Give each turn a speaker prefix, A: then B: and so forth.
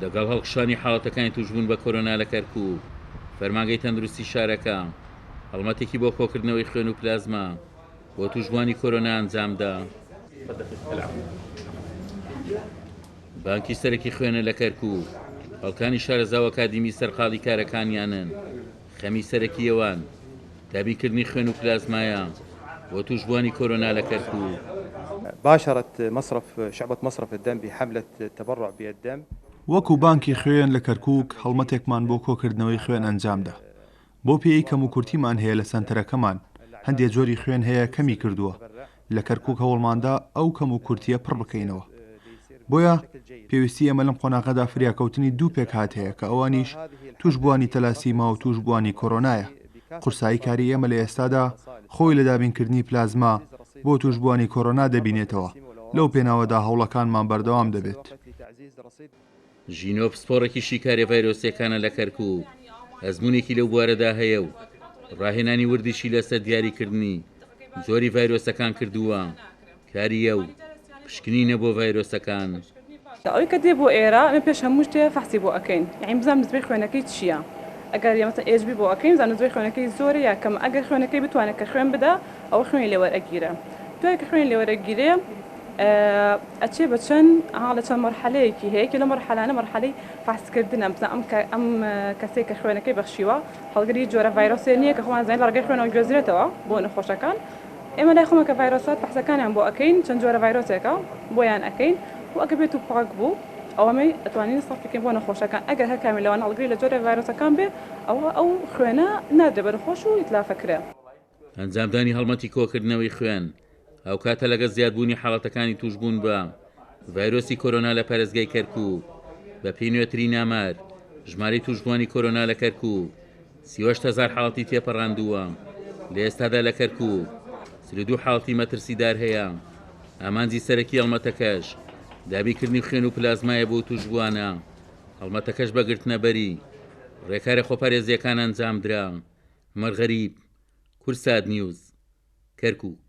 A: لەگەڵ هەڵکشانی حاڵەتەکانی تووشبوون بە کۆرۆنا لە کەرکووک، فەرمانگەی تەندروستی شارەکە هەڵمەتێکی بۆ کۆکردنەوەی خوێن و پلازما بۆ تووشبووانی کۆرۆنا ئەنجامدا. بانکی سەرەکی خوێنە لە کەرکووک، خەڵکانی شارەزا و ئەکادیمی سەرقاڵی کارەکانیانن، خەمی سەرەکی ئەوان دابینکردنی خوێن و پلازمایە بۆ تووشبووانی کۆرۆنا لە کەرکووک.
B: باشرت مصرف شعبە مصرف الدم بحملە التبرع بالدم.
C: وەکو بانکی خوێن لە کەرکووک هەڵمەتێکمان بۆ کۆکردنەوەی خوێن ئەنجامدا، بەو پێیەی کەموکورتیمان هەیە لە سەنتەرەکەمان، هەندێ جۆری خوێن هەیە کەمی کردووە، لە کەرکوک هەوڵماندا ئەو کەموکورتییە پڕ بکەینەوە. بۆیە پێویستی ئێمە لەم قۆناغەدا فریاکەوتنی دوو پێکهاتەیە کە ئەوانیش تووشبووانی تەلاسیما و تووشبووانی کۆرۆنایە. قورسایی کاری ئێمە لە ئێستادا خۆی لە دابینکردنی پلازما بۆ تووشبووانی کۆرۆنا دەبینێتەوە، لەو پێناوەدا هەوڵەکانمان بەردەوام دەبێت.
A: ژینۆ پسپۆڕێکی شیکاریە ڤایرۆسیەکانە لە کەرکوک، ئەزموونێکی لەو بوارەدا هەیە و ڕاهێنانی وردیشی لەسەر دیاریکردنی جۆری ڤایرۆسەکان کردووە، کارییە و پشکنینە بۆ ڤایرۆسەکان.
D: ئەوەی کە دێ بۆ ئێرە ئێمە پێش هەموو شتێ فەحسی بۆ ئەکەین یەعنی بزانم نسبەی خوێنەکەی چییە ئەگەر یە مەسەلەن HB بۆ ئەکەین بزانم نسبەی خوێنەکەی زۆرە یا کەمە ئەگەر خوێنەکەی بتوانێت کە خوێن بدا ئەوە خوێنی لێ وەرئەگیرێ دوای کە خوێنی لێ وەرئەگیرێ ئەچێ بە چەند ها لە چەند مەرحەلەیەکی هەیە یەکێ لەو مەرحەلانە مەرحەلەی فەحسکردنە بزانم ئەم کە ئەم کەسەی کە خوێنەکەی بەخشیوە هەڵگری هیچ جۆرە ڤایرۆسێ نییە کە خۆمان زانین لە ڕێگەی خوێنەوە گوێزرێتەوە بۆ نەخۆشەکان ئێمە لای خۆمان کە ڤایرۆسات فەحسەکانیان بۆ ئەکەین چەند جۆرە ڤایرۆسێکە بۆیان ئەکەین و ئەگەر بێت و پاک بوو ئەوەمەی ئەتوانین سەرفی کەین بۆ نەخۆشەکان ئەگەر هەر کامی لەوان هەڵگری لە جۆرە ڤایرۆسەکان بێ ئەوە ئەو خوێنە نادرێ بە نەخۆش و ئیتلافەکرێ.
A: ئەنجامدانی هەڵمەتی کۆکردنەوەی خوێن هاوکاتە لەگەڵ زیادبوونی حاڵەتەکانی تووشبوون بە ڤایرۆسی کۆرۆنا لە پارێزگای کەرکووک. بەپێی نوێترین ئامار، ژمارەی تووشبووانی کۆرۆنا لە کەرکووک 38 هەزار حاڵەتی تێپەڕاندووە، لە ئێستادا لە کەرکووک 42 حاڵەتی مەترسیدار هەیە، ئامانجی سەرەکی هەڵمەتەکەش دابینکردنی خوێن و پلازمایە بۆ تووشبووانە، هەڵمەتەکەش بە گرتنەبەری ڕێکارە خۆپارێزییەکان ئەنجامدرا. عومەر غەریب، کوردسات نیوز، کەرکووک.